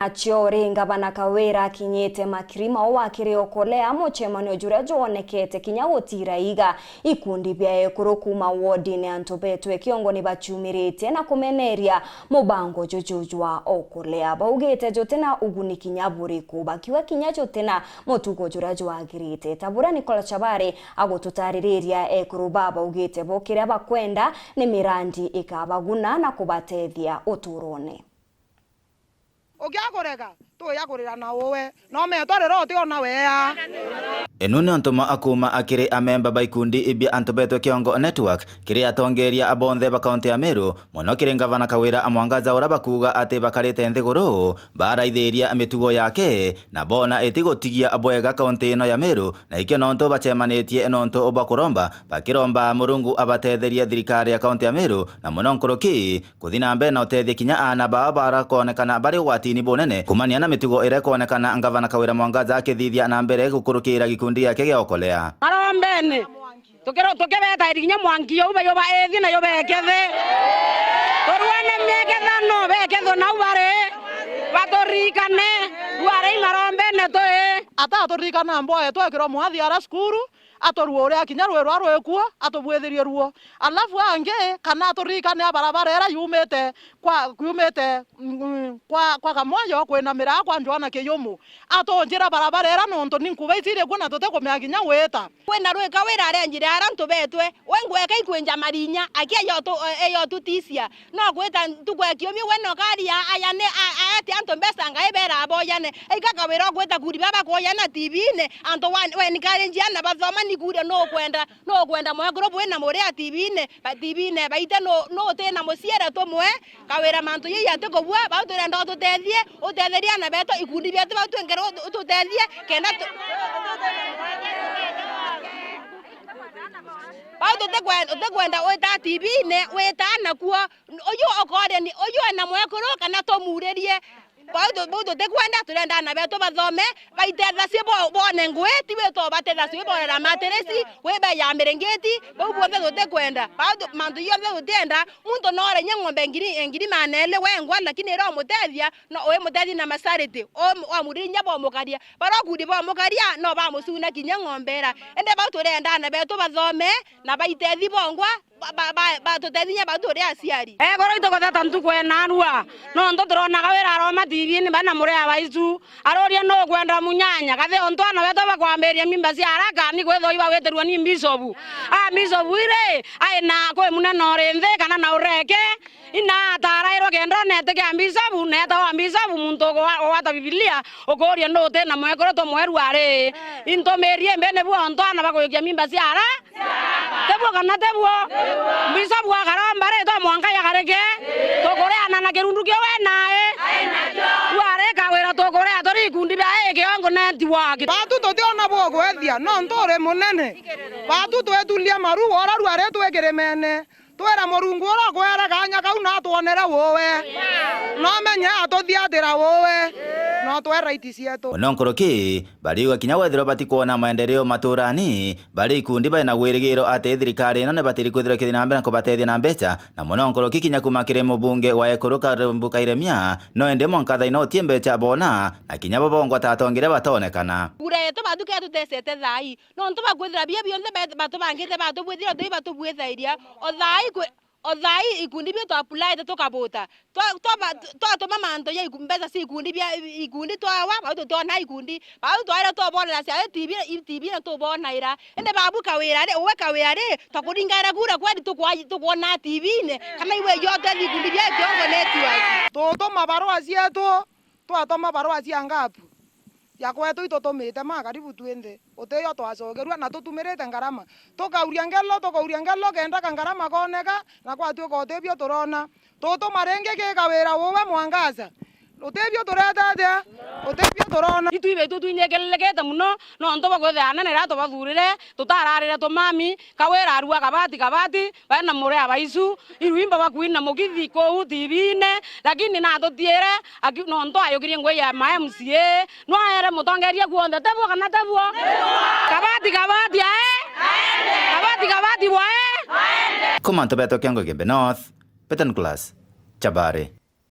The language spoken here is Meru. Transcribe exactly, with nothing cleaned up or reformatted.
Nacio ri, Ngavana Kawira akinyite Makirima o akiri Okolea, mucemanio juria jwonekete kinya gutira iga. Ikundi bia ekuru kuuma wodine Antu Betu e Kiongo ni baciumiritie na kumeneria mubango juju jwa Okolea. Baugite jutina uguni kinya buriku, bakiuga kinya jutina mutugo juria jwagirite. Tabura Nicola Chabari agututaririria ekuru baa baugite bo kiria bakwenda ni mirandi ikabaguna na kubatethia uturone. Ugiakurega, tuya kurira na uwe, no metwa rira utiona wea. Inu ni ontuma akuuma akiri amemba ba ikundi ibia Antu Betu Kiongo Network, kiri atongeria abonthe ba kaunti ya Meru, mono kiri Ngavana Kawira Mwangaza, uria bakuuga ati bakarite nthiguru, baraithiria mitugo yake, na boona itigutigia bwega kaunti ino ya Meru, na ikio nontu bacemanitie nontu bwa kuromba, bakiromba Murungu abatetherie thirikari ya kaunti ya Meru, na mono nkuruki, kuthi na mbere na utethia kinya aana bao bara kwonekana bari ugwatini bunene kumania na mitugo iria ikwonekana Ngavana Kawira Mwangaza akithithia na mbere gukurukira gikundi giake gia Okolea. Marombene, tukiro-, tukibetairi kinya mwanki yo bayo baethi na yo bekethe. Turuane miekethano, beketho nau bari, baturikane, ruarei marombene tui. Ataturikana mboe twekirwa mwathi ara cukuru, aturuure kinya rwi rwa rwikuo, atubwithirie ruo. Alafu angi, kana aturirikane barabara iria yumite kwa, yumite, mm, kwa, kwa Kamoyo kwinamira kwa Joana Kiyumu. Atunjira barabara iria nontu ni nkuba iciri kuo na tutikumenya kinya gwita. Kwina rwi Kawira arenjire ara Antu Betu, we ngweka ikwinja marinya, aki eyo tu-, eyo tutisia. No gwita ntuku ya kiumia, we no kari ya ayane, a-, aete antu mbeca ngai bera aboyane. Aika Kawira ogwita kuri baba kwoyana T V-ine, antu wa-, we ni kari njiana bathoma ni kuria no kwenda, no kwenda mwekuru bwina muria T V-ine, ba-, T V-ine baite no, no utina muciere tumwe. Kawira mantu yei atikubua, bau turenda ututethie, utetherie ana betu, ikundi bietu bau twengere utu-, ututethie, kenda tu-, bau tutikwe-, utikwenda wita T V-ine, wita nakuo, uyu okoria ni, uyu ena mwekuru kana tumuririe. Bau tu-, bau tutikwenda, turenda ana betu bathome, baitetherie bo-, bone ngui, ti wito batetherie borera matirisi, wibe ya miringiti, bau bonthe tutikwenda. Bau tu-, mantu jonthe tutienda, muntu no ore nya ng'ombe ngiri, ngiri maneli wengwa, lakini ira umutethia, no wimutethia na masharti, o-, wamuriria nya bomukaria. Bara ukundi bomukaria, no bamucuna kinya ng'ombe ira. Indi bau turenda ana betu bathome, na baitethi bongwa, ba-, ba-, ba-, batutethi nya bau turi aciari. Ekuru itu gutheta ntuku enarua, nontu turona Kawira aroma T V-ini bana muria baicu. Aruria nu ukwenda munyanya, kathi ontu ana betu bakwambiria mimba cia haraka, ni kwithirwa ibawitirua ni mbicobu. A mbicobu iri, ai na kwi munene uri nthi kana na ureke, ina atarairwa kenda onete kia mbicobu, na eta wa mbicobu muntu ugu-, ugwata Bibilia, ukuria nu uti na mwekuru tumweru ari. Intumirie mbene bua ontu ana bakujukia mimba cia ara? Tebuo kana tebuo? Mbicobu akaromba ri, to mwanka yakareke? Tukureana na kirundu kiu we nae? Ruare Kawira tukurea turi ikundi bia ii Kiongo Network. Batu tutiona bugwethia, nontu uri munene. Batu twetulia maru, ora ruare twi kirimene. Twira Murungu uria ukwere kanya kau na atwonere uwe. No menye atuthiatira uwe. No twe right cietu. Mono nkuruki, bariuga kinya wethirwa batikwona maendeleo maturani, bari ikundi bari na wirigiro ati thirikari ino ni batiri kwithirwa ikithi na mbere na kubatethia na mbeca, na mono nkuruki kinya kuma kiri mubunge wa ekuru Karumbu Kairemia, no indi mwanka thaino uti mbeca bona, na kinya bo bongwa ta atongeria batonekana. Kura yetu bathuke tutesete thai, nontu bakwithira bia bionthe bet-, batubangite batubwithira, tui batubwithairia, o thai kwi-, o thai ikundi biu twa apply-ite tukabuta. Twa-, twaba-, twatuma mantu ja iku-, mbeca cia ikundi bia, ikundi twawa, bau tutiona ikundi. Bau twaira tubonera cia T V, i T V na tubonaira. Indi babu Kawira ri, uwe Kawira ri, twakuringaira kura kweri tukwa-, tukwona T V-ine. Kana iwe yote ikundi bia Kiongo Network. Tutuma barua cietu, twatuma barua cia ngapu. Ya kwetu itutumite ma karibu twinthe. Utiyo twacokerua na tutumirite ngarama. Tukauria ngelo, tukauria ngelo, kenda ka ngarama koneka, na kwatuika utibio turona. Tutuma ringi ki Kawira uwe Mwangaza. Utibio tureta atia? Utibio turona. Itu ibetu twinyekelelekete muno, nontu bwa kwithira anene riria tubathurire, tutararire tumami, Kawira arua kabati kabati, baena muria baicu, irwimbo bakwina mugithi kuu T V-ine, lakini natutiire, aki-, nontu ayukirie ngui ya ma M C A, nwaere mutongeria kuonthe, tebuo kana tebuo? Kabati kabati ae? Kabati kabati bwae? Kuma Antu Betu Kiongo Igembe North, Peter Nicholas, Chabari.